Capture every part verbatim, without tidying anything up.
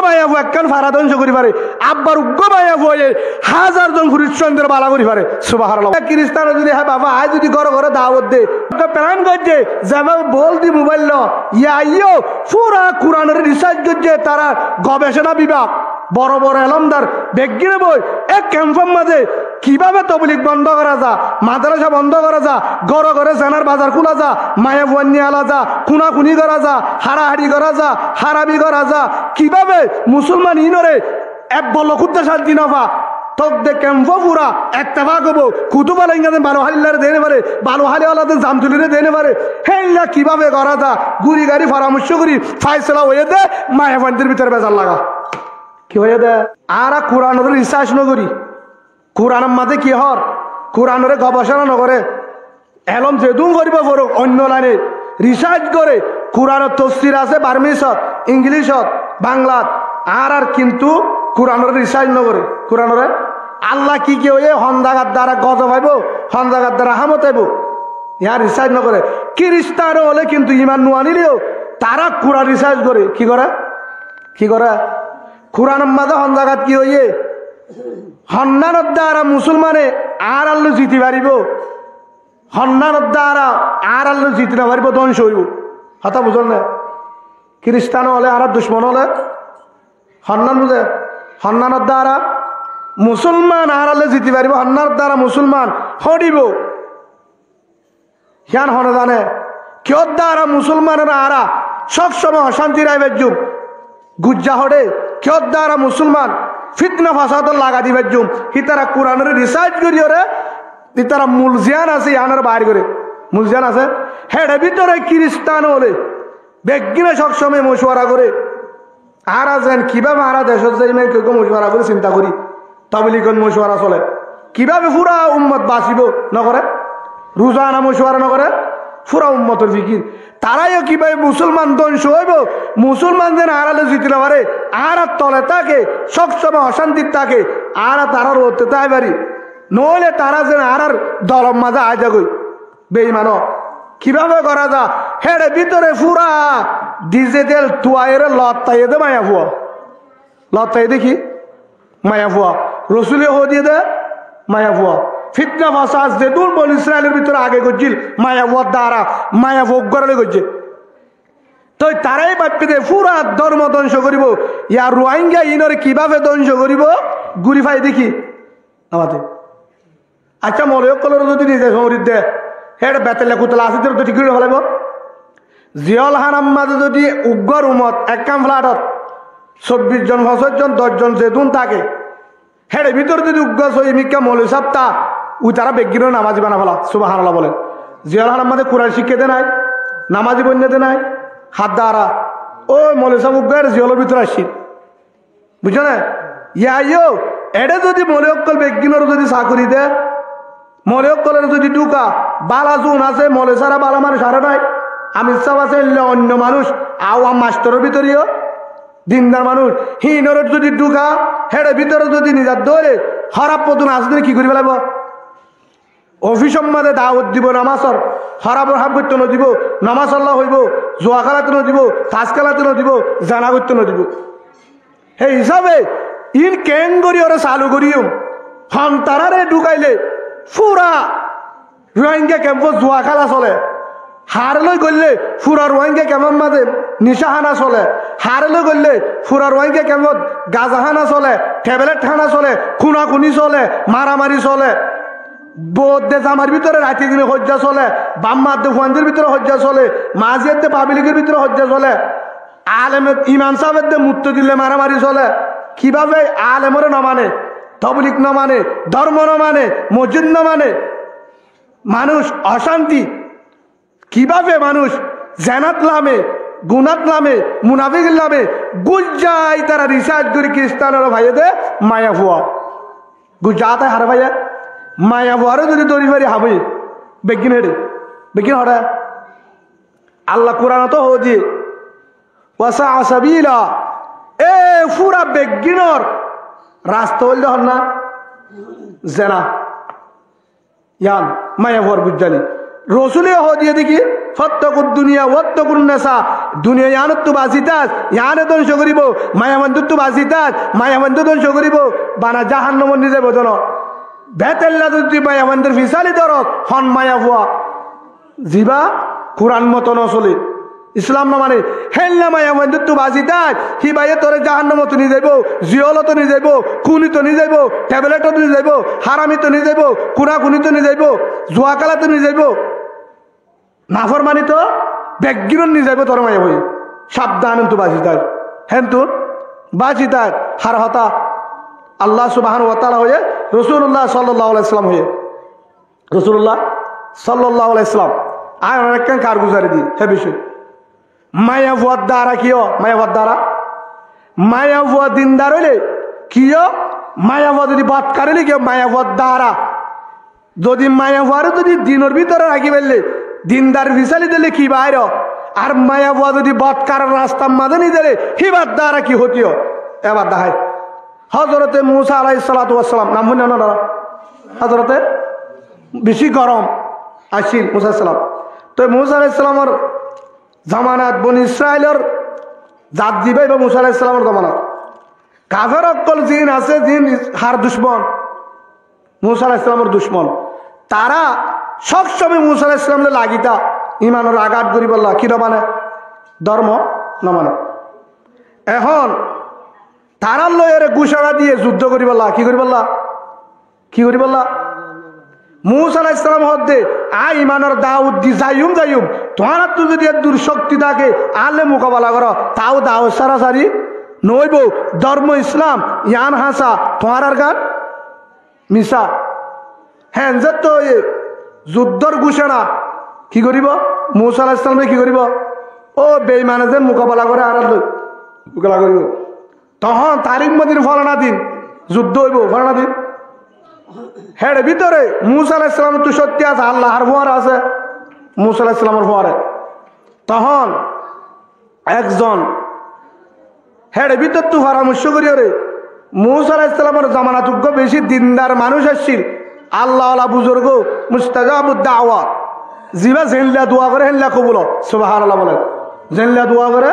Maiyafua ekkán fara dóngco gorí fare, abbar uggwá maiyafuaye házar zon furuscúaindóre bála gorí fare. Subhánallah. Kiristane zodi hé baba, aññí zodi góre góre dawot de, uggwá plan goijjé, zebábe bol di mobail lo, yá aiyó, fura Kuranore risarc goijjé, tará gobecona bibag, boro boro elómdar, beggíne boi, e kemfor mazé kibábe toblig bondó gora za, madrasa bondó gora za, góre góre zenar bazar kúla za, maiyafuain niyala za, kúnakúni gora za, hárahári gora za, hárabi gora za, kibábe musulman inore ek bollo kúdda cánti no fa. Tók de kemfo fura ettefak óibo, Kutubalangaze Baluháli lare de no fare, Baluháli ola de Zamtulire de no fare, héilla kibábe gora za, gúri gari foramoicco gorí, fáisala óiye de, maiyafuaindór bútore bezar laga. Ki óiye de? Añára Kuranore risarc no gorí. Kuranor mazé ki hoór? Kuranore gobecona no gore. Elóm zedún foribó foruk, oinno laine risarc gore. Kuranor tofsir asé Barmisot, Inglicot, Banglat. Añárar kintu Kuranore risarc no gore. Kuranore Allah ki ki óiye, hon zagat dara gozob aibo, hon zagat dara rahámot aibo, yián risarc no gore. Kiristan ókkole kintu iman no anileyo tará Kuran risarc gore. Ki gore? Ki gore? Kuranor mazé hon zagat ki óiye? Honnánor dara musulmane añáralloi ziti faribó, honnánor dara añáralloi ziti no faribó, dóngco óibo. Hotá buzón né? Kiristan ókkole, añárar ducmon ókkole, honnán buzé? Honnánor dara musulman añáralloi ziti faribó, honnánor dara musulman hóñçibo. Yián hone zane, kiyór dara musulmanore añára sob somoi ocánti rái faijjum, gujja hoçé, kiyór dara musulman fitna fasádot lagai di faijjum, hítara Kuranore risarc goríyore, hítara mul ziyán asé, yiánore bair gore. Mul ziyán asé, héçe bútore Kiristan ókkole beggíne sob somoi mocuwara gore. Añára zeén kibábe añára decót zaiyum, kiyór mocuwara gorí, sinta gorí. Tobligor mocuwara sole. Kibábe fura ummot basibó, no gore? Ruzana mocuwara no gore? Fura ummotor fikir. Tará yó kibábe musulman dóngco óibo, musulman zeén añáralloi ziti no fare, añárar tole táke, sob somoi ocántit táke, añára tarár uore táki fari. Noóile tará zeén añárar dolor mazé aái zagói. Beiman ó. Kibábe gora za? Héçe bútore fura dijital tuaiyore lottaiye de maiyafua. Lottaiye de ki? Maiyafua. Rosule hoódiye de maiyafua. Fitna fasad zedún Boni Israilor bútore age goijjíl maiyafuar dara, maiyafua uggwáre loi goijjé. Toi tará báibe de fura dormo dóngco goríbo, yá Ruáinga inore kibábe dóngco goríbo, gúri fai de ki? Amade. Accá, moloi ókkolore zodi nize sóurit de, héçe betella kutela asé de zodi gíri no félaibo? Ziyól hánar mazé zodi uggwá rumot, ekkán flatot, sobbic zon, foñsíc zon, doc zon zedún táke, héçe bútore zodi uggwá sói mikká moloi sáb tá, ui tará beggínore namazi banai féla. Subhánallah bolen. Ziyól hánar mazé Kuran cíkka de nái, namazi boinna de nái, hár dara. Ói moloi sáb uggwá héçe ziyólor bútore aiccíl. Buijjó né? Yá yó, eçé zodi moloi ókkol beggínore zodi sakori de, moloi ókkolore zodi dhúka, bála zun asé, moloi sára bála manúic aró nái. Amir sáb asé, éilla oinno manúic, awam mastoror bútore yó, dindar manúic, híinore zodi dhúka, héçe bútore zodi nizar dóre, hóraf fotun asé de ki gorí félaibo? Ofisor mazé dawot dibo namásor, hóraf hám goitto no dibo, namásolla hoibo, zua kélaito no dibo, tas kélaito no dibo, zena goitto no dibo. Hé hísabe iín keéngorí ore salu goríyum? Hon taráre dhúkaile fura Ruáinga kemfot zua kéla sole. Haare loi goille fura Ruáinga kemfor mazé nicá hána sole. Haare loi goille fura Ruáinga kemfot gaza hána sole, thebelet hána sole, kunakuni sole, maramari sole. Bou edde zamair bútore raite dine hoijja sole, baf ma edde fuaindor bútore hoijja sole, mazi edde pablikor bútore hoijja sole. Alem, imam sáb edde murtedille maramari sole. Kibábe alemore no mane, toblik no mane, dormo no mane, mosjid no mane. Manúic ocánti. Kibábe manúic zenat lame, gunat lame, munafikor lame, gujja itará risarc gorí Kiristanore faiyé de maiyafua. Gujja ata hare faiyé? Maiyafuare zodi dóri fari háboi. Beggín héçe. Beggín hoçé? Allah Kuranot hoódiye, "Wa sa'a sabila." E fura beggínor rasta óilde honna? Zena. Yián maiyafuar gujjani. Rosule hoódiye de ki? Fattakun duniya wattakun nisa. Duniya yíanottú basi táis, yíane dóngco goríbou. Maiyafuaindóttu basi táis, maiyafuaindó dóngco goríbou. Bana jahannomot nizaibo dóno. Betélla zodi maiyafuaindór fisali dóros, hon maiyafua zibá Kuran moto nosóle, Islam nomane, héinna maiyafuaindóttu basi táis, híbaye toré jahannomottú nizaibou, ziyolottú nizaibou, kúnittu nizaibou, thebelettú nizaibou, háramit nizaibou, kunakunit nizaibou, zuwa kélattú nizaibou, naformanit, beggínot nizaibou toré maiyafua. Sabdanottú basi táis. Héntu basi táis. Har hotá Allah subhanahu wa taala hoiyé, Rosulullah sallallahu alaihi wasallam hoiyé. Rosulullah sallallahu alaihi wasallam. Añí onoráre ekkán karguzari di, hé bicói. Maiyafuar dara ki ó? Maiyafuar dara? Maiyafua dindar óile ki ó? Maiyafua zodi bodkar óile ki ó? Maiyafuar dara. Zodi maiyafuare zodi dinor bútore rakí faille, dindar fisali dile ki bair ó? Ar maiyafua zodi bodkaror rastar maze nizele, híbar dara ki hóti ó? Ebar dahái. Hozorote Musa alaihissalatu wassalam, nam fúinno né? Hozorote beci gorom accíl Musa alaihissalam. Toi Musa alaihissalamor zomanat Boni Israilor zat zibá íba Musa alaihissalamor zomanat. Kafer ókkol ziín asé, ziín har ducmon, Musa alaihissalamor ducmon. Tará sob somoi Musa alaihissalam loi lagitá, imanor agat goríbolla, ki nomane? Dórmo nomane. Ehón tarár loi ere gucóna diyé zuddó goríbolla. Ki goríbolla? Ki goríbolla? Musa alaihissalam hoódde, añí imanor dawot di zaiyum, zaiyum. Tuáñrattú zodi eddur cókti táke, añár loi mukabela goró, tau dawot sára sári noóibou. Dórmo Islam, yián háñsa, tuáñrargán misá. Héen zettó óiye, zuddór gucóna ki goríbou? Musa alaihissalame ki goríbou? Ó beimane ze mukabela goré añárár loi, mukabela goríbou. Tohón tarík modin folana din zuddó óibou, folana din. Héçe bútore Musa alaihissalamottu cókti asé, Allahár fúañre asé, Musa alaihissalamor fúañre. Tohón ekzon héçe bútottu foramorcó goríyore, Musa alaihissalamor zomanat uggúa beci dindar manúic accíl, Allahwala buzurgó, mustajabud dawa, zibá zeilla dua goré héilla kobul ó. Subhanallah bole. Zeilla dua goré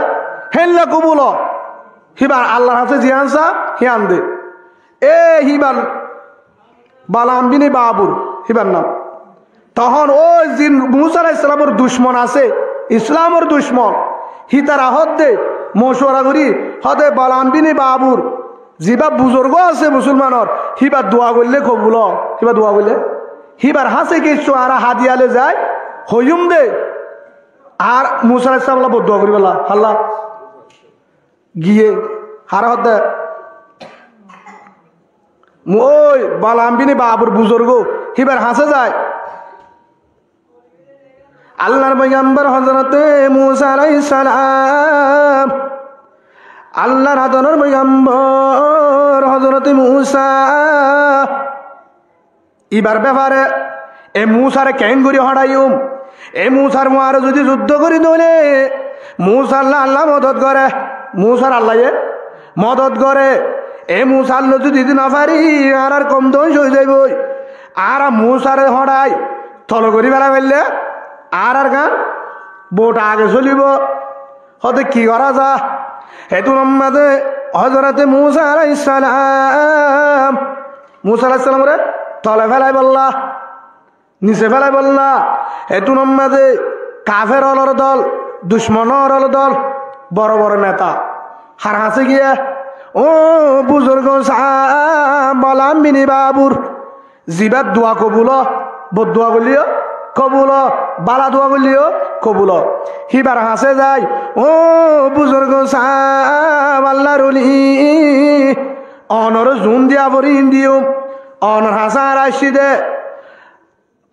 héilla kobul ó. Híbar Allahr hañsé ziyán sá, híyan de. E híbar Balam bini Babur, híbar nam. Tohón ói zin Musa alaihissalamor ducmon asé, Islamor ducmon, hítara hoódde mocuwara gorí, hoódde Balam bini Babur, zibá buzurgó asé musulmanor, híbar dua goillé kobul ó, híbar dua goillé. Híbar hañsé kessú añára hadiya loi zai, hoiyúm de, ar Musa alaihissalamlla boddua goríbolla, halla. Giyé, haré hoódde, mu-, ói, Balam bini Babur buzurgó, híbar hañsé zai. Allar foigambor Hozorote Musa alaihissalam, Allar adoror foigambor Hozorote Musa, íbar befare, e Musare keéngorí hoçaiyum? E Musar fúañre zudi zuddó gorí dóile, Musalla Alla modot goré, Musar Allaye modot goré. E Musar loi zudi di nofarí, añárar koum dóngco ói zaibói. Añára Musare hoçai tolo gorí félai faille, añárar gán bout age sólibou. Hoóde ki gorá za? Hétunor mazé Hozorote Musa alaihissalam, Musa alaihissalamre tole félaibolla, nise félaibolla, hétunor mazé kafer ólor dol, ducmon ólor dol, boro boro neta, har hañsé giyé, ó buzurgó saá, Balam bini Babur, zibár dua kobul ó, boddua goillé yó kobul ó, bála dua goillé yó kobul ó. Híbar hañsé zai, ó buzurgó saá, Allar oli, onoré zuún diya forí indiyum, onor hañsé añára aiccí dé.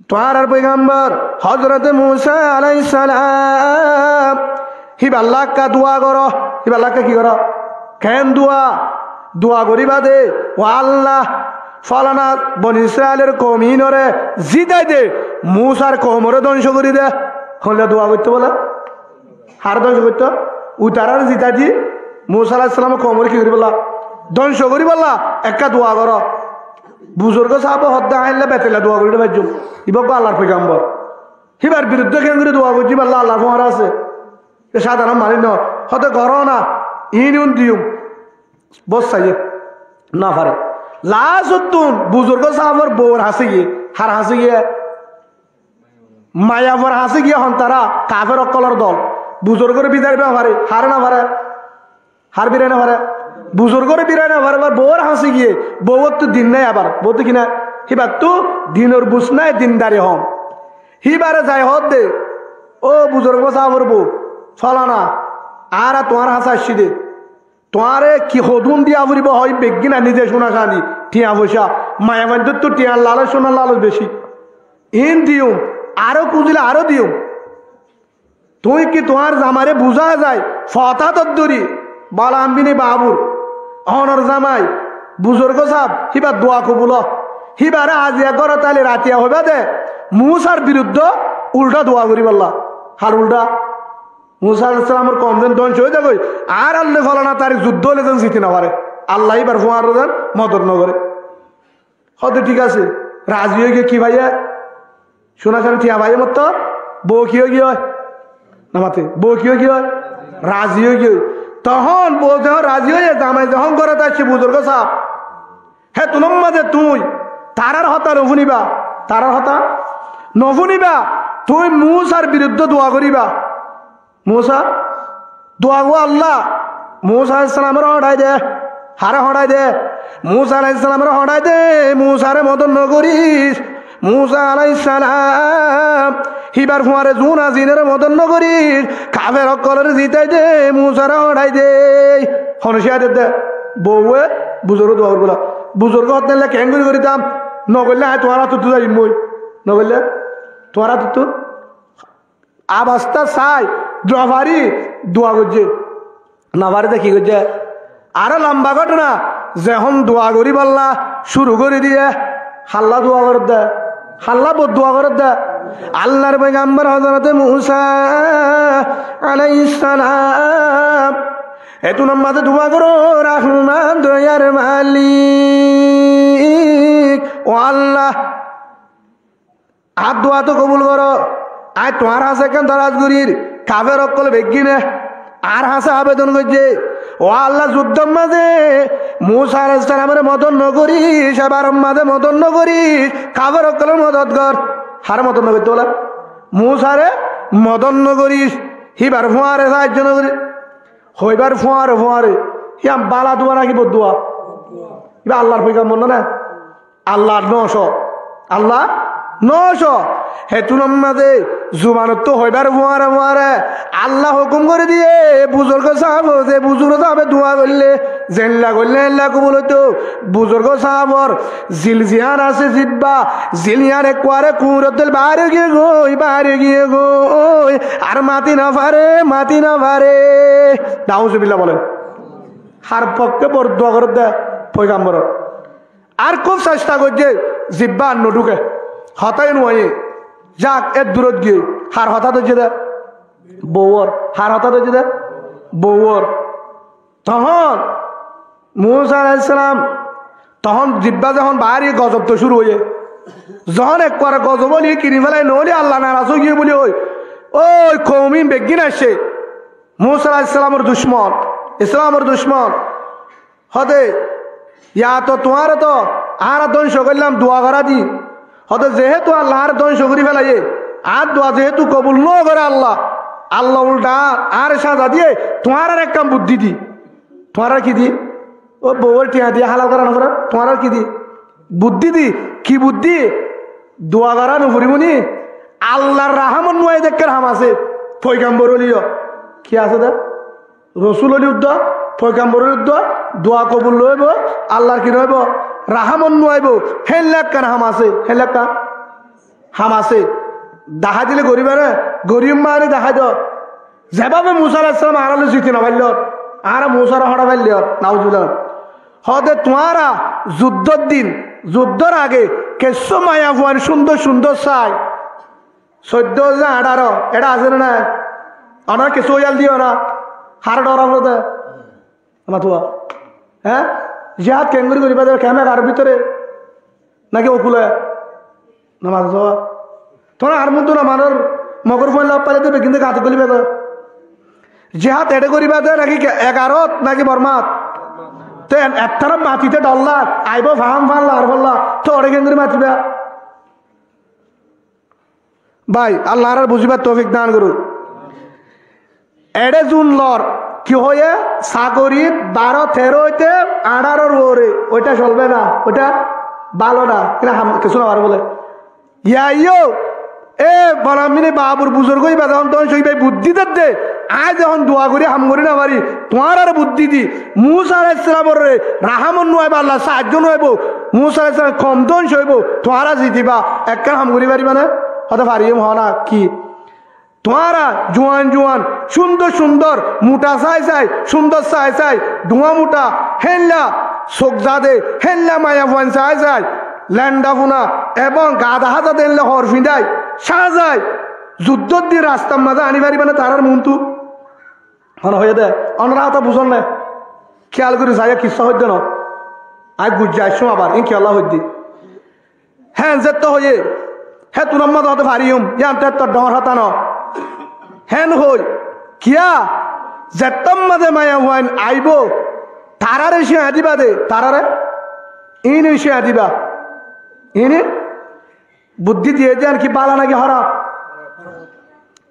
Tuáñrar foigambor Hozorote Musa alaihissalam, híballa ekká dua goró, híballa ekká ki goró? Keén dua? Dua goríba de, ó Alla, fólana Boni Israilor koum iínoré zítai de, Musar koumoré dóngco gorí de. Hoilla dua goittó bóle? Haré dóngco goittó? Utaráre zítai di, Musa alaihissalamor koumoré ki goríbolla? Dóngco goríbolla, ekká dua goró. Buzurgó saábe hoódde aññí illa betela dua gorí faijjum. Ibá uggúa Allar foigambor. Híbar biruddé keéngori dua goijjé, íba Alla, Allar fúañra asé. E sádaron manúic no. Hoóde goró na, iín iún diyum. Bóut saiyé. Nofaré. Laásottún buzurgó sáfor bouwor hañsé giyé. Har hañsé giyé? Maiyafuar hañsé giyé. Hon tará? Kafer ókkolor dol. Buzurgóre bidai nofaré. Haré nofaré? Har birai nofaré? Buzurgóre birai nofaré, abar bouwor hañsé giyé, bouwottu din nái abar. Bouwottu ki nái? Híbattu dinor buz nái, dindari hom. Híbare zai hoódde, "Ó buzurgó sáfor bou, fólana, añára tuáñr hañsé aiccí dé. Tuáñre ki hodún diya foribó hoói beggín aní dé, cúna candi, thiañ foicá, maiyafuaindóttu thiañr laloc, cúnar laloc beci. Iín diyum, aró kúzile aró diyum." Tuñí ki tuáñr zamairé buzá zai, fotá dóri, Balam bini Babur, onor zamai, buzurgó sáb, híbar dua kobul ó. Híbaré aziya górot aile ratiya hoibá dé, Musar biruddé ulthá dua goríbolla. Har ulthá? Musa aláihissalamor koum zeén dóngco ói zagói, añárar loi fólana tarik zuddó óile zeén ziti nofaré. Alla híbar fúañre zeén modot nogoré. Hoódde, "Thík asé." Razi ói giyé. Ki faiyé? Cúna cúni thiañ faiyé mottor. Bou ki ói giyói? Nomate. Bou ki ói giyói? Razi ói giyói. Tohón bou zehón razi óiye, zamai zehón górot aiccé buzurgó sáb, hétunor mazé tuñí tarár hotá nofúniba. Tarár hotá nofúniba. Tuñí Musar biruddé dua goríba. Musa, dua gó Alla, Musa aláihissalamoré hoñçai de. Haré hoñçai de? Musa aláihissalamoré hoñçai de. Musaré modot nogoríc. Musa aláihissalam, híbar fúañre zuún asé iínoré modot nogoríc. Kafer ókkoloré zitai de, Musaré hoñçai de. Hone cíyai de dé, bouwe buzurgóre dua goríbolla. Buzurgóe hoódde, "Hélla keéngori gorídam? Nogoillé aññí tuáñr átottú zaiyum goi. Nogoillé tuáñr átottú." Abastá sai, nofarí, dua goijjé. Nofarí de ki goijjé? Aró lamba góthona, zehón dua goríbolla cúru gorí diyé, halla dua gorédde, halla boddua gorédde. Allar foigambor Hozorote Musa aláihissalam, hétunor mazé dua goró, "Rahman, doyar malik, ó Alla, añár dua to kobul goró, aññí tuáñr hañsé ekkán doraz gorír, kafer ókkol beggíne añár hañsé abedon goijjé. Ó Alla, zuddór mazé Musa aláihissalamoré modot nogoríc, ebaror mazé modot nogoríc, kafer ókkolor modot gor." Haré modot nogoitté bóle? Musaré modot nogoríc, híbar fúañre saáijjo nogoríc. Hoibár fúañre fúañre, híyan bála dua náki boddua? Ibá Allar foigambor no né? Allar noó cóo, Allar noó cóo. Hétunor mazé zubanottú hoibár fúañre fúañre Alla hókum gorí diyé, buzurgó sáfe, ze buzurgó sáfe dua goillé, zeilla goillé éilla kobul óito. Buzurgó sáfor zil ziyán asé, zibba, zil yían ekkuare kuñror dóil baári giyé goi, baári giyé goi. Ar mati nofaré, mati nofaré. Nauzubillah bolen. Har fokké boddua gorédde? Foigamboror. Ar kúb cesta goijjé, zibba ar nodhúke, hotá yó nuaiyé. Zak, éddurót giyé. Har hotá dóijje dé? Bouwor. Har hotá dóijje dé? Bouwor. Tohón Musa aláihissalam, tohón zibbá zehón baári, gozob to cúru óiye. Zehón ekkuare gozob óli, kiri félai noóli, Alla naras óigiyoi buli ói, ói koum ín beggín aiccé Musa aláihissalamor ducmon, Islamor ducmon. Hoóde, ya to tuáñre to añára dóngco goillám dua gorá di. Hoóde, zehétu Alla añáre dóngco gorí félaiyé, añár dua zehétu kobul nógoré Alla, Alla ulthá añáre sáza diyé, tuáñráre ekkán buddí di. Tuáñráre ki di? Ó bouwor thiañ diyé hálal gorá noforé, tuáñráre ki di? Buddí di. Ki buddí? Dua gorá noforibó ni? Allar rahámot nuaiyé de ekkán ham asé, foigambor óliyo. Ki asé dé? Rosúl óli uddúa, foigambor óli uddúa, dua kobul noóibo, Allar ki noóibo? Rahámot nuaibó. Héilla ekkán ham asé, héilla ekkán ham asé. Dahái dile goríba né? Goríyum mani dahái do. Zebábe Musa aláihissalam añára loi ziti nofaillór, añára Musaré hoñçá faillór, nauzubillah. Hoóde tuáñra zuddór din, zuddór age kessú maiyafuain cúndor cúndor sai, soiddó ze añçáro, eçé asé né nái? Onorá kessú óiyal diyó na, haré dhora foré dé? Amatuwa. Hé? Jihad keéngori goríba dé, kemé garor bútore? Náki okule? Namaz asé. Tuáñra añár muúntu no manor, Mogor fuain loi faile de beggín de gañti goli felo. Jihad eçé goríba de náki ke-, egarót náki Bormát? Te en-, ettara matite dholla, aibó faham falla, ar falla, te oçé keéngori matiba? Bái, Allah añárar buzíbar toufik dan goruk. Eçé zun lor, ki hoiye, sagorit baró teró óite añçáror uore, oita solbe na, oita bálo na, kiyá ham, kessú no fare bóle. Yaiyo, e, bana mine babur buzurgo iba zehón tón sóibai buddí dedde, aññí zehón dua gorí ham gorí no fari, tuáñrare buddí di, Musa alaihissalamorre rahámot nuaiba Allah saáijjo nuaibo, Musa alaihissalam kom tón sóibo, tuáñra zitiba, ekkán ham gorí fariba né? Hoto fariyum, hoó na, ki? Tuáñra juan juan, cúndor cúndor, muṭa sái sái, cúndor sái sái, dhuáñ muṭa, héilla sokzade, héilla maiyafuain sái sái, lenda funa ebong gada házade héilla hoor fiñdái, cáñzai, zuddór din rastar mazé aní faribá né tarár muúntu? Hone hoiyé dé, onora hotá buzón né? Kiyal gorí saiyó, kissá hoiddé no. Aññí guijja aiccúm abar, ín kiyólla hoiddé? Héen zettó hoiyé, hétun ammá de hoóde fariyum, yían to ettó dhoóñr hotá noó. Héen hoi, kiyá? Zettó ammá de maiyafuain aibó, taráre cíañ diba de, taráre? Iíne cíañ diba. Iíne buddí diyé de yían ki bála náki hóraf?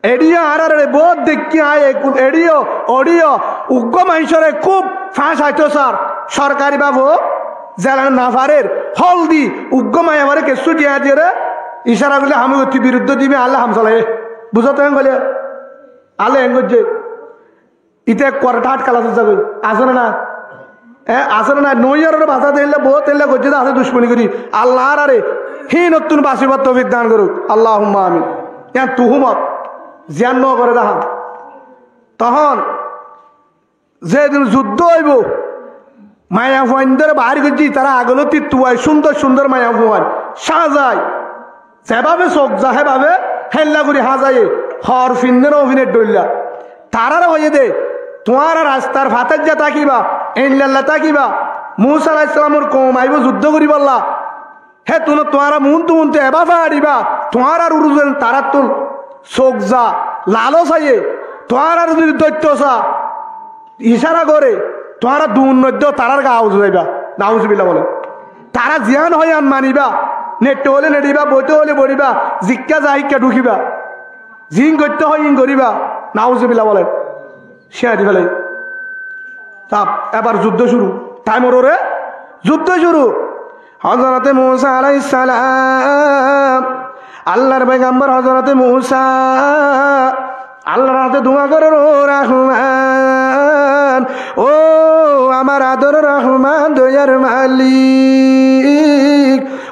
Eçíyo añáráre boóut deikkí aññí, eggún eçíyo, oçíyo, uggúa maincóre kúb fañs aitó sar, sorkari bafo, zelan nafarér, hól di, uggúa maiyafore kessú diya diyére, icára goillé ham goittí biruddó dibe, añálla ham solaiyé. Buzóto héen goillé, añálla héen goijjé. Ite ekkuare tháat kelasot zagói. Asé né nái? Eé, asé né nái? Noóiyoré basá de héilla, boóut héilla goijjé de asé ducmoni gorí. Allah añáráre híinottún basíbar toufik dan goruk. Allahumma amin. Yían tuhumot. Ziyán nógoré de ham. Tohón zedin zuddó óibo, maiyafuaindóre baár goijjé, tará agolótti tuai cúndor cúndor maiyafuain. Cáñzai. Zebábe sók za, hébábe héilla gorí háñzaye, hoor finnde nófine dhoilla. Taráre hoiyé dé, tuáñra rastar fatáijja tákiba, eillalla tákiba, Musa alaihissalamor koum aibó zuddó goríbolla. Hétunot tuáñra muúntu muúntu ebá faáçiba, tuáñrar uruzén taráttul sók za, lalo saiyé, tuáñrar zudi dóitto sa, icára goré, tuáñra duun noiddó, tarár gaa uzu zaiba. Nauzubillah bole. Tará ziyán hoó yían maniba, neçṭe óile neçiba, boitó óile boçiba, zikká za híkka dhukíba, ziín goittó hoó íin goríba. Nauzubillah bole. Cíañ di félai. Tab, ebar zuddó cúru. Thaim ororé zuddó cúru. Hozorote Musa alaihissalam, Allar foigambor Hozorote Musa, Allar hañsé dua gorér, "Ó Rahman, ó amar adoror Rahman, doyar malik,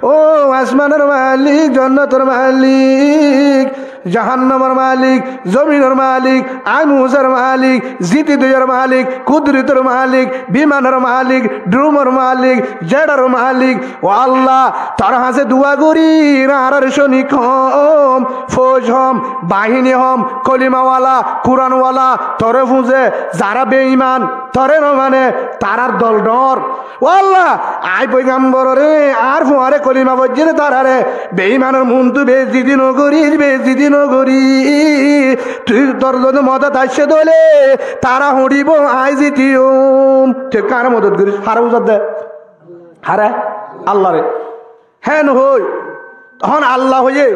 ó asmanor malik, jonnotor malik, jahannamor malik, zominor malik, aññí Musar malik, ziti doyar malik, kudrotor malik, bimanor malik, dhrumor malik, jeçar malik." Ó Allah, tor hañsé dua gorír, añárar cóni koum, fóuj hom, bahíni hom, kolimawala, Kuranwala, toré fúñze, zará beiman, toré nomane, tarár dol dhoóñr. Ó Allah, aññí foigambororé, añár fuañre kolima foijjé dé taráre, beimanor muúntu beezziti nogorír, beezziti nogorír. Tui tor zodi modot aiccé dé óile, tará hoçibóu, aññí zitiyum. Tui ekká añáre modot goríc, haré buzadde? Haré? Allaré. Héen hoi, tohón Allah hoiyé,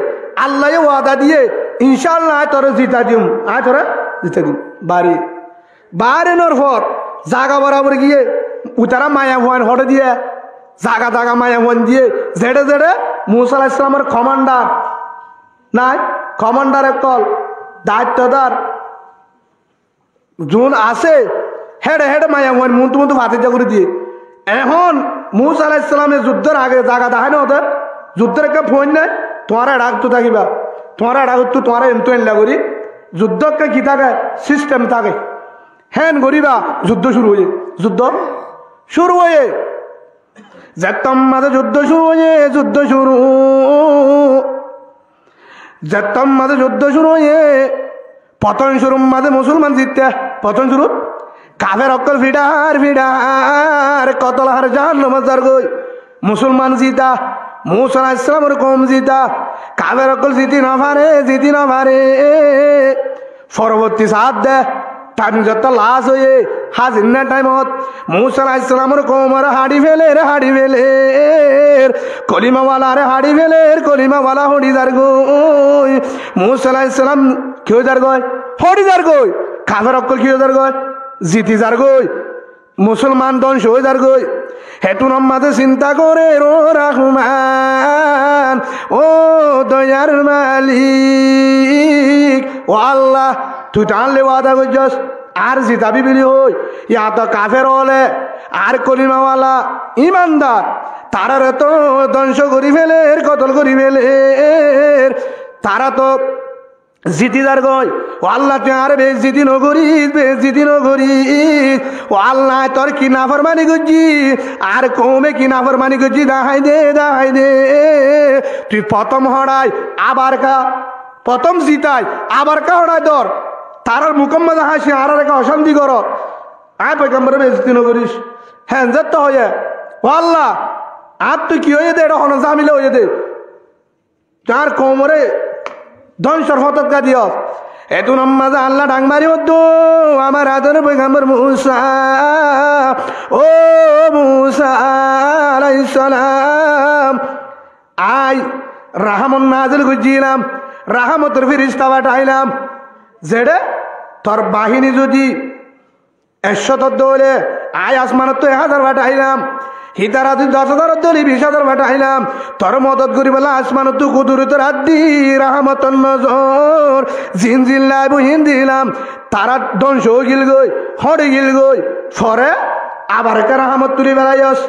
Allaye wada diyé, "Incáallah, aññí toré zita diyum, aññí toré zita diyum." Bari, barinor for, zaga borabor giyé, uitará maiyafuain hoçé diyé, zaga zaga maiyafuain diyé, zeçé zeçé Musa alaihissalamor komandar nái, komandar ókkol, daittodar, zun asé, héçe héçe maiyafuain muúntu muúntu fatáijja gorí diyé. Ehón Musa alaihissalame zuddór age zaga dahái noó dé, zuddór ekká foóin nái, tuáñra eçé agottú tákiba, tuáñra eçé agottú, tuáñra entú eilla gorí, zuddó ekká ki táke, sistem táke. Héen goríba, zuddó cúru óiye, zuddó cúru óiye. Zettór mazé zuddó cúru óiye, zuddó cúru. Zettór mazé zuddó cúru óiye, fottóm cúrur mazé musulman zitte, fottóm cúrut kafer ókkol fiçár fiçár, kotol hár, jahannamot zargói. Musulman zita, Musa alaihissalamor koum zita, Kafer ókkol ziti no fare, ziti no fare. Foroborti saát de, thaim zottó las óiye, házir no thaimot, Musa alaihissalamor koumore haçi feler, haçi feler. Kolimawalar haçi feler, kolimawala hoçi zargoi. Musa alaihissalam ki ói zargoi? Hoçi zargoi. Kafer ókkol ki ói zargoi? Ziti zargoi. Musolman dóngco ói zargoi. Hétunor mazé sinta gorer, ó Rahman, ó doyar malik, ó Allah, tui to añáre wada goijjós, añáre zitabi buli hoi, yá to kafer ókkole, ar kolimawala, imandar, tarare to dóngco gorí feler, kotol gorí feler, tara to ziti zargoi. Ó Allah, tui añáre beizzoti no goris, beizzoti no goris. Ó Allah, añí tor ki naformani goijjí, añár koume ki naformani goijjí, dahái de, dahái de. Tui fottóm hoçai, abar ka, fottóm zitai, abar ka hoçai dor. Tarar mukór mazé háñci, añárare ka ocánti goros. Añí foigambore beizzoti no goris. Héen zette hoiye, ó Allah, añáttu ki óiye de, eçé hono zamila óiye de. Tañr koumore dóngcor fótot gá diyós. Hétunor mazé Allah dhang mari hoódde, amar ador foigambor Musa, ó Musa alaihissalam, añí rahámot nazil goijjílam, rahámotor firista fatháilam, zeçé tor bahíni zodi ek cót óile, añí asmanottú ek házar fatháilam. Hítara zodi doc házar óile bic házar fatháilam. Tor modot goríbolla asmanottú kudurotor át di rahámotor nozor zin zin laibo hín dilam. Tará dóngco ói gilgoi, hóñçi gilgoi. Fore abar ekká rahámot tuli felaiyós.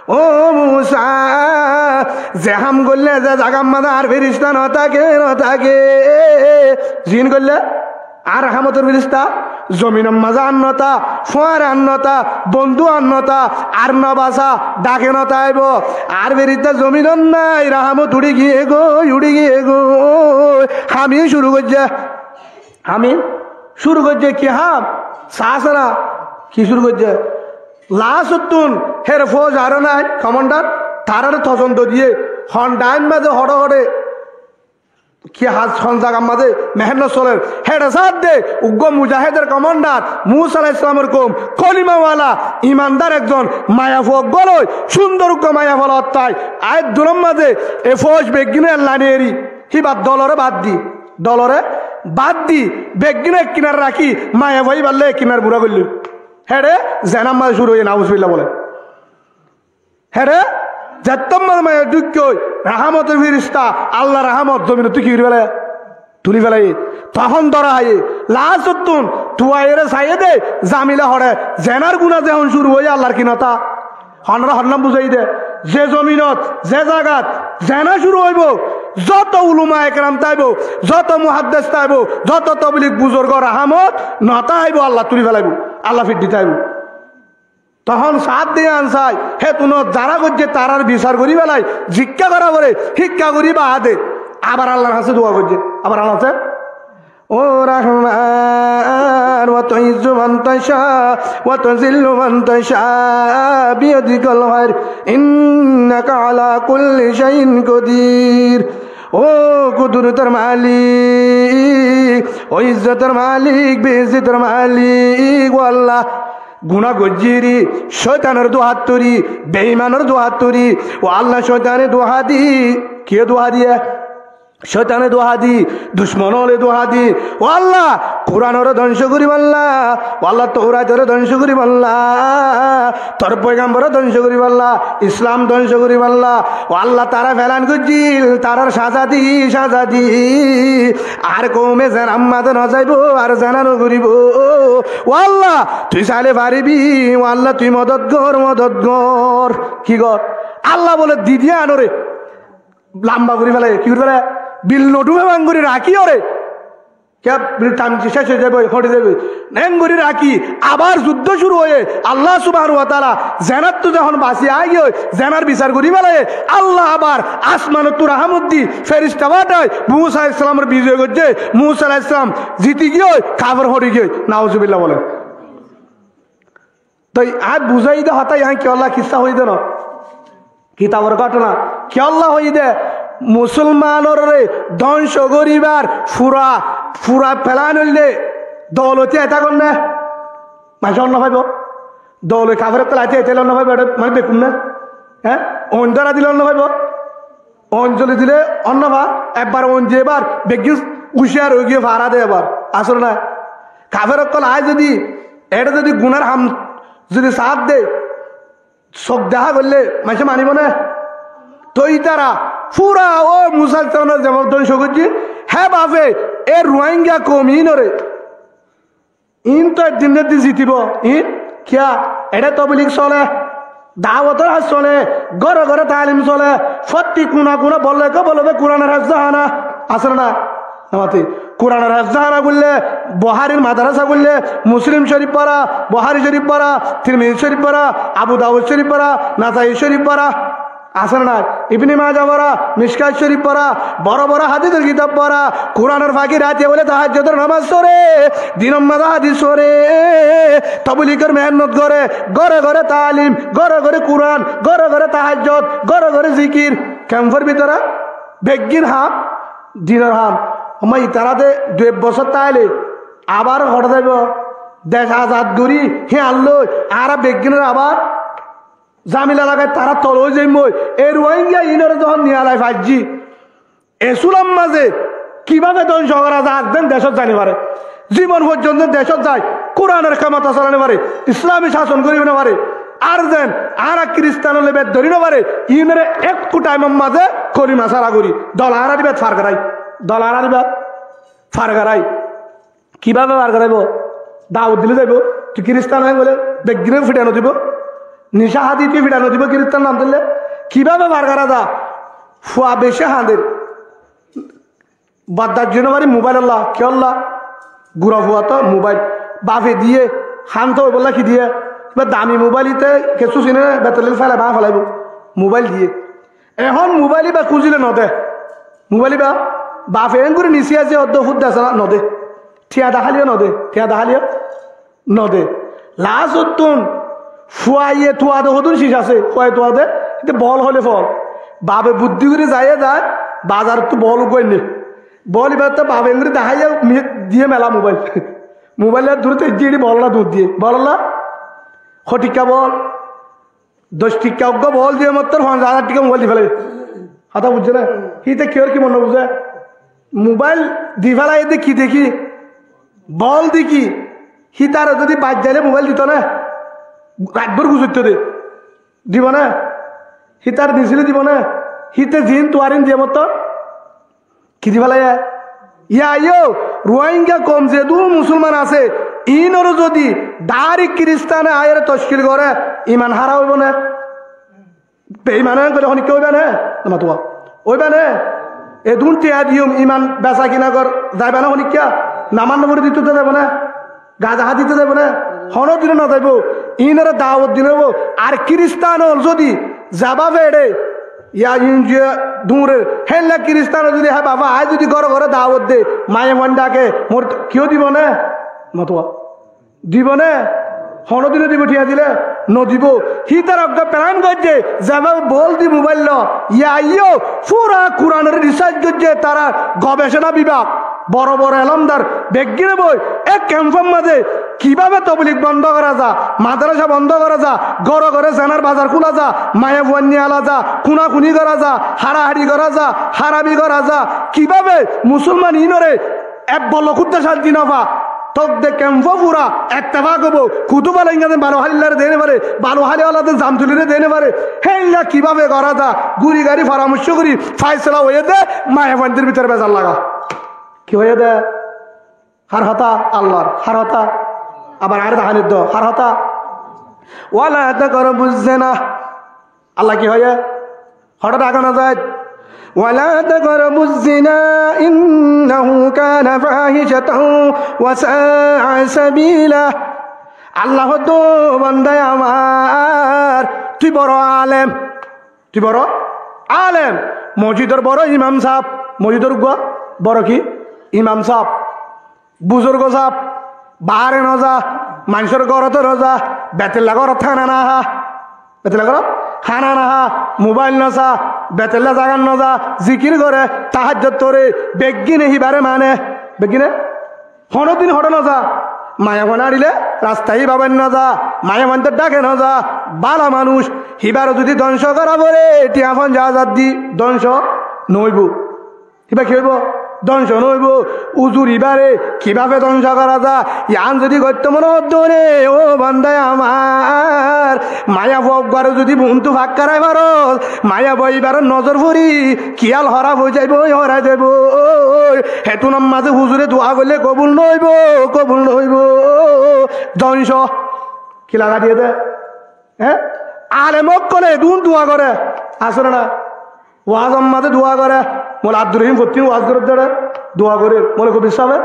Ó Musa, ze ham goille ze zagar mazé añár firista no táke, no táke, zin goille añár rahámotor firista, zominor mazé ar no tá, fúañre ar no tá, bondú ar no tá, ar no basá, dhake no táibo. Añár firista zominot nái, rahámot uçí giyé goi, uçí giyé goi. Ham cúru goijjé. Ham cúru goijjé ki ham? Saá sára ki cúru goijjé? Lasottún hér fóuj aró nái, komandar, tarare tosonto diyé, hon dhain mazé hoçé hoçé ki ham hon zagar mazé mehénnot soler, héçe saádde uggúa mujahédor komandar, Musa alaihissalamor koum, kolimawala, imandar ekzon, maiyafuwa uggúa loi, cúndor uggúa maiyafuwa loi ottai, añí dunor mazé e fóuj beggín ellani eri, híbar dolore bad di, dolore bad di, beggín ek kinare rakí, maiyafuwa íbar loi ek kinare bura goillí. Héçe zenar mazé cúru óiye, nauzubillah bole. Héçe zettót mazé maiya dhúkiyoi, rahámotor firista, Allar rahámot zominottú ki gorí félaiye? Tuli félaiye. Tohón dóra háiye. Lasottún tuaiyóre saiyé dé, zamila hoçé, zenar guná zehón cúru óiye, Allar ki no tá? Honóre honnán buzáiyi dé, ze zominot, ze zagat zena cúru óibo, zoto uluma ekram táibo, zoto muhaddes táibo, zoto toblig buzurgor rahámot no táibo, Alla tuli félaibo, Alla fiçi táibo. Tohón saádde yián sai, hétunot zará goijjé tarár bisar gorí félai, zikká gorá foré, híkka gorí baade, abar Allar hañsé dua goijjé, abar Allar hañsé, ó Rahman, وتعز من تشاء وتذل من تشاء بيدك الخير إنك على كل شيء قدير. Ó kudurotor malik, ó izzotor malik, beizzotor malik, ó Alla, guná goijjíri, cóitanor duhátturi, beimanor duhátturi, ó Alla, cóitane duhá di, kiyé duhá diyé? Cóitane duhá di, ducmon ókkole duhá di, ó Alla, Kuranore dóngco goríballa, ó Alla, Touraitore dóngco goríballa, tor foigambore dóngco goríballa, Islam dóngco goríballa, ó Alla, tará felan goijjíl, tarár sáza di, sáza di, ar koume zenar mazé no zaibo, ar zena no goríbo. Ó Alla, tui sailé faribi, ó Alla, tui modot gor, modot gor. Ki gor? Alla bole, di diya anóre lamba gorí félaiye, ki gorí félaiye? Bil no dhúfe bang gorí rakí óre. Kiyá bil thaim céc ói zaiboi, hóñçi zaiboi. Eén gorí rakí, abar zuddó cúru óiye, Alla subhanahu wa taala zenattú zehón basi aigiyói, zenar bisar gorí félaiye, Alla abar asmanottú rahámot di ferista fatái, Musa alaihissalamore bizoy goijjé, Musa alaihissalam ziti giyói, kafer hóri giyói. Nauzubillah bole. Toi añí buzáiyi dé hotá yián kiyólla kissá hoiyí dé no? Kitabor góthona. Kiyólla hoiyí dé? Musolmanoré dóngco goríbar fura, fura felan óile doulot aitá gón né? Maincé ónno faibo? Doulot kafer ókkol aitá aitá ónno faibo, eçé mane bekkún né? Hé? Oin dóra dile ónno faibo? Oin zoli dile ónno fa, ebbar oin diye bar, beggín ucíyar ói giyé, fara de ebar. Asóle na? Kafer ókkol aái zodi, eçé zodi gunar ham zodi saát de, sók dehá goille maincé manibo né? Toi ítara fura ó Musa alaihissalamor zebaf dóngco goijjé, hé bafe e Ruáingga koum iínoré. Iín to eddin ne eddin zitibo. Iín kiyá? Eçé toblig sole, dawotor ham sole, góre góre taalim sole, fottí kuna kuna bolle ko bolbe Kuranor hefzohána asé né nái? Namati Kuranor hefzohána goille, Buhárir madarasa goille, Muslim Córif fora, Buhári Córif fora, Tirmizi Córif fora, Abu Dawud Córif fora, Nasai Córif fora, asé né nái? Ibne Maja fora, Mickat Córif fora, boro boro hádisor kitab fora, Kuranor faki rati boile tahajjudor namaz fore, dinor maze hádis fore, tobligor mehénnot gore, góre góre taalim, góre góre Kuran, góre góre tahajjud, góre góre zikir, kemfor bútore beggín ham, dinor ham. Ómma itará de dui ek bosór táile abar hoçé zaibo? Dec azad gorí, híyan loi añára beggúnor abar zamela lagai tará tol ói zaimgói. E Ruáingga iínoré zehón niyalai faijjí, e súlor maze kibáfe dóngco gora za, ar zeén decót zai no fare, zibon foijjonto decót zai Kuranor kemota solai no fare, Islami sason gorí no fare, ar zeén añára Kiristan óile bet dóri no fare, iínoré ekku thaimor maze kolima sára gorí dol añárar ibát far gorai, dol añárar ibát far gorai. Kibáfe far goraibo? Dawot dile zaibo? Tui Kiristan ói gele beggúne fiçai no dibo? Nicá hadi tui fiçai no dibo Kiristan nam dile? Kibáfe far gora za? Fua beci hañder. Baddac zoi no fari mobail olla. Kiyólla? Gura fua to mobail. Bafe diye, hañto óibolla ki diye? Kibá dami mobail ite kessú sine ne, betelil félai báñgi félaibo. Mobail diye. Ehón mobail íba kúzile no de. Mobail íba bafe engorí nisi asé, óddo fut dese na, no de. Thiañ daháliyo no de, thiañ daháliyo no de. Lasottún fuaye tuade hodún cic asé, fuaye tuade, ite bol hoile fol. Bafe buddí gorí zaiye zai, bazarottú bol uggúa ainne. Bol íba to bafe engorí daháiya mi-, diye mela mobail. Mobail ar durot ejje eri bol olla duñr diye. Bol olla? Hotikka bol? Doc tikka uggúa bol diye mottor fonzaic házar tikka mobail di félaiye. Hotá buijjó né? Híte kiyór ki mone buzé? Mobail di félaiye de ki deki? Bol deki. Hítare zodi bait zaile mobail dito né? Rait bór guzoitto de. Dibo né? Hítare nisile dibo né? Híte zin tuwarin diye mottor Ki di félaiye? Yá, yó, Ruáingga koum zedún musolman asé, iínoré zodi dairek Kiristane aiyóre tockil goré, iman hára óibo né? Beiman óiye honikká óiba né? Namatuwa. Óiba né? Edún thiañ diyum, iman besa kina gor, zaiba né honikká? Namaz no fori dito zaiba né? Gaza hádito zaibo né? Honódine no zaibo. Iínoré dawot dino óibo. Ar Kiristan ól zodi zaba fere, yá iín je duñre, héilla Kiristan ól zodi hé baba, aññí zodi góre góre dawot de, maiyafuain dake, mor kiyó dibo né? Matuwa. Dibo né? Honódine dibo, thiañ dile? No dibo. Hítara uggúa plan goijje, zaba bol di mobail lo, yá yó, fura Kuranoré risarc goijje, tara gobecona bibag. Boro boro elómdar beggíne boi ek kemfor mazé kibáfe toblig bondó gora za, madrasa bondó gora za, góre góre zenar bazar kúla za, maiyafuain niyala za, kúnakúni gora za, hárahári gora za, hárami gora za, kibáfe musolman iínoré ek bollo kúdda cánti no fa. Tók de kemfo fura ettefak óibo, kudu falainga de balu háli lare de no fare, balu háli ola de zamtulire de no fare. Héilla kibáfe gora za, gúri gari foramorco gorí faisala óiye de, maiyafuaindir bútore bezar laga. Ki hoiyé dé? Hár hotá? Allar hár hotá. Abar añáre dahánir dó hár hotá. Wala taqrabuz zina. Allah ki hoiyé? Hoçé dahá no zai? Wala taqrabuz zina innahu kana fahishatan wa sa'a sabila. Allah hoddé, ó banda amar, tui boro alem. Tui boro alem, mosjidor boro imam saab, mosjidor uggúa boro ki? Imam saab, buzurgo saab, baáre no za, maincór górot no za, betilla górot hána no há, betilla górot Hána no há, mobáil no sá, betella zagat no za, zikir goré, tahajjud foré, beggíne híbare mane, beggíne honódin hoçé no za. Maiyafuain añçile rasta híba báin no za, maiyafuaindór dháke no za, bála manúic, híbare zudi dóngco gorá foré, tiañ fonjác azar di, dóngco no óibo. Híba ki óibo? Dóngco no óibo. Uzur, híbare kibáfe dóngco gorá za? Yián zudi goittó mone hoó de óile, ó banda amár, maiyafua uggware zudi buntú fak gorái faros, maiyafua íbar nozor fori, kiyál hóraf ói zaiboi, hóraf ói zaiboi. Hétunor mazé huzure dua goille kobul no óibo, kobul no óibo. Dóngco. Ki laga diyé de? Hé? Alem ókkole edún dua goré, asé né nái? Waázor mazé dua goré, Molla Abdur Rohim fottín waáz gorér de, dua gorér, Molla Kobir sábe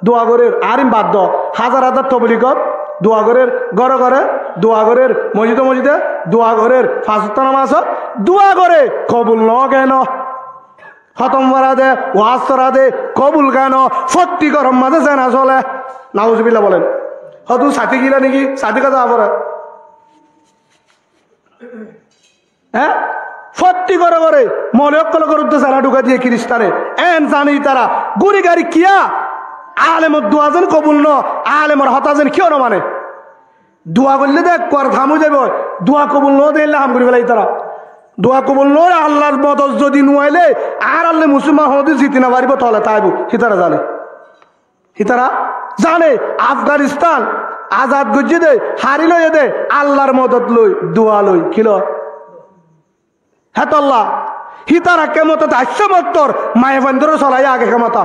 dua gorér, añárin bad do, házar házar tobligót dua gorér, góre góre dua gorér, mosjide mosjide dua gorér, fañs ottó nomazot dua goré, kobul no kiyá? Hótom fora de, waáz fora de, kobul kiyá? Fottí góror mazé zena sole. Nauzubillah bolen. Hódun sati gila niki? Sati kaza fore. Hé? Fottí góre góre moulovi ókkol gór uddá zena dhukai diye kiristane. Eén zane ítara. Gúri gari kiyá? Alemor dua zen kobul no, alemor hotá zen kiyó no mane. Dua goille de ekkuar ham ói zaibo, dua kobul no de éilla ham gorí félaiye ítara. Dua kobul no óile Allar modot zodi no aile, añárar loi musolman honódin ziti no faribo, tole táibo, ítara zane. Ítara zane Afganistan azad goijjé de, hári loiyé de, Allar modot loi, dua loi, ki loi? Hétolla, ítara kemot aiccé mottor maiyafuaindóre solaiye age kemota.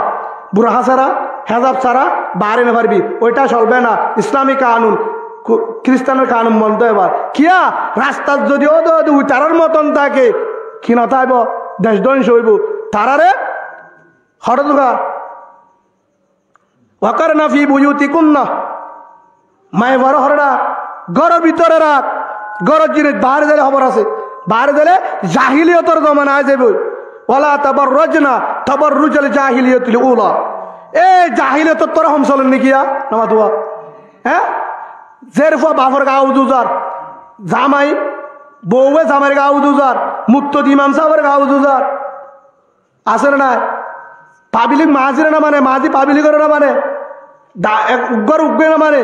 Burha sára, hezab sára baári no faribi. Óita solbe na, Islami kanun, ku-, kiristanor kanun bondo ebar. Kiyá? Rastat zodi óde óde uitarar moton táke, ki no táibo? Dec dóngco óibo. Tarare hoçé dura? Wakarna fi buyutikunna. Maiyafuare hoór de, góror bútore rak, góror jinis baáre zaile hóbor asé, baáre zaile jahiliyotor zomana ai zaiboi. Wala tabarrajna tabarrujal jahiliyatil ula. E jahiliyotor tore hom soler niki ya? No matuwa. Hé? Zer fua bafor gaú duzar, zamai, bouwe zamair gaú duzar, muktodi imam sáfor gaú duzar. Asé né nái? Pablik mazire no mane, mazi pablikore no mane. Da-, ek uggwar uggwe no mane.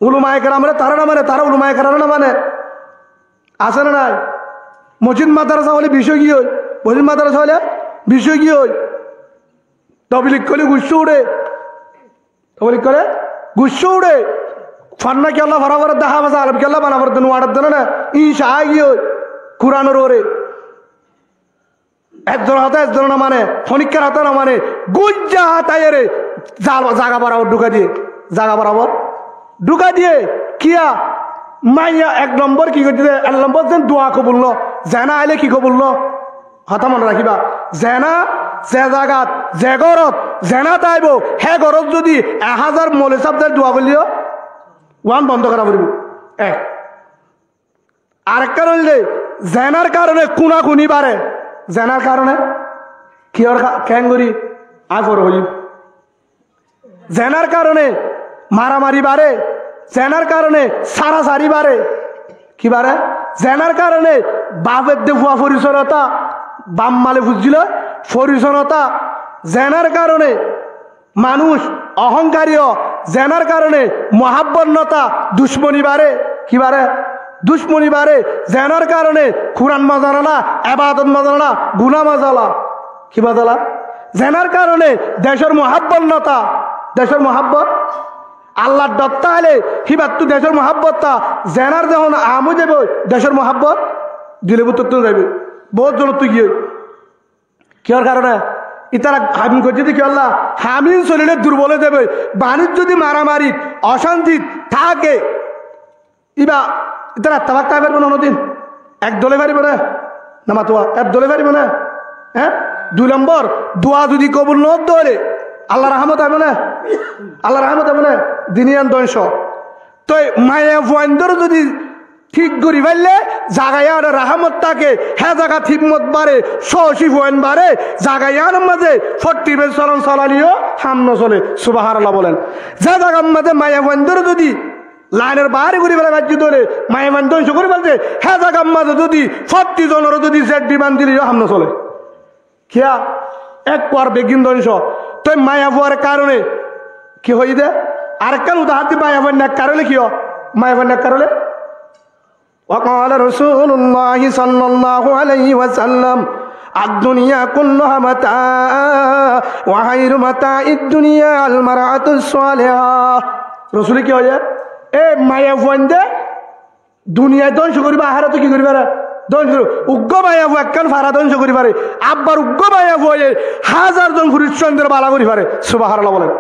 Ulamaye keramore tara no mane, tara ulamaye keramore no mane. Asé né nái? Mosjid madrasa óile bicí ói giyói, mosjid madrasa óile bicí ói giyói. Toblik óile guccá uçé. Toblik óile guccá uçé. Fanna kiyólla fora foredde, háfez alem kiyólla bana foredde, no añçedde né nái? Ín cai giyói Kuranor uore. Ezzonor hotá ezzone no mane, honikkar hotá no mane, gujja hotá ere zal-, zaga borabor dhukai diye, zaga borabor dhukai diye. Kiyá? Maiya ek nombor ki goijjé de, ek nombor zen dua kobul no, zena aile ki kobul no? Hotá mone rakíba, zena ze zagat, ze górot zena táibo, hé górot zodi ek házar moulovi sáb zai dua goilleyo, uán bondo gora foribo. Ek. Arekkán óilde, zenar karone kúnakuni bare. Zenar karone? Kiyór ka-, keéngorí? Añí fore hoiyum. Zenar karone maramari bare. Zenar karone sarasari bare. Ki bare? Zenar karone baf edde fua forisonota, baf male fuzzile forisonota. Zenar karone manúic ohónkari ó, zenar karone muhábbot no tá, ducmoni bare. Ki bare? Ducmoni bare. Zenar karone Kuran mozana no, ebadot mozana no, guná mozala. Ki mozala? Zenar karone decór muhábbot no tá, decór muhábbot, Allar dor táile híbattú decór muhábbot tá, zenar zehón am ói zaiboi, decór muhábbot dilor bútottu zaiboi, boóut zonottu giyói. Kiyór karone? Ítara ham goijjé de kiyólla? Ham ín solile durbol ói zaiboi. Manúic zodi maramari, ocántit táke, íba, ítara ettefak tái faribó né honódin? Ek dol ói faribó né? No matuwa, ek dol ói faribó né? Hé? Dui lombor, dua zodi kobul no ódde óile, Allar rahámot aibó né? Allar rahámot aibó né? Din yián dóngco. Toi maiyafuaindóre zodi thík gorí faille, zaga yiánot rahámot táke, hé zagat hímmot bare, sóoci fuain bare, zaga yiánor mazé fottí beci solon solaileyo ham no sole. Subhánallah bolen. Ze zagar mazé maiyafuaindóre zodi Lainor baáre gorí félai faijjé dóre, maiyafuain dóngco gorí félaiye, hé zagar mazé zodi fottí zonoré zodi zeddi bandile yó ham no sole. Kiyá? Ek kuar beggín dóngco. Toi maiyafuar karone ki hoiyé dé? Arekkán udahoron di, maiyafuain nekkar óile ki ó? Maiyafuain nekkar óile? وقال رسول الله صلى الله عليه وسلم: الدنيا كلها متاع، وخير متاع الدنيا المرأة الصالحة. Rosule ki hoiyé? E maiyafuain de duniyai dóngco goríbo, ahérato ki gorí fare? Dóngco gorí. Uggwá maiyafua ekkán fara dóngco gorí fare. Abbar uggwá maiyafuaye házar zon furucóre bala gorí fare. Subhánallah bolen.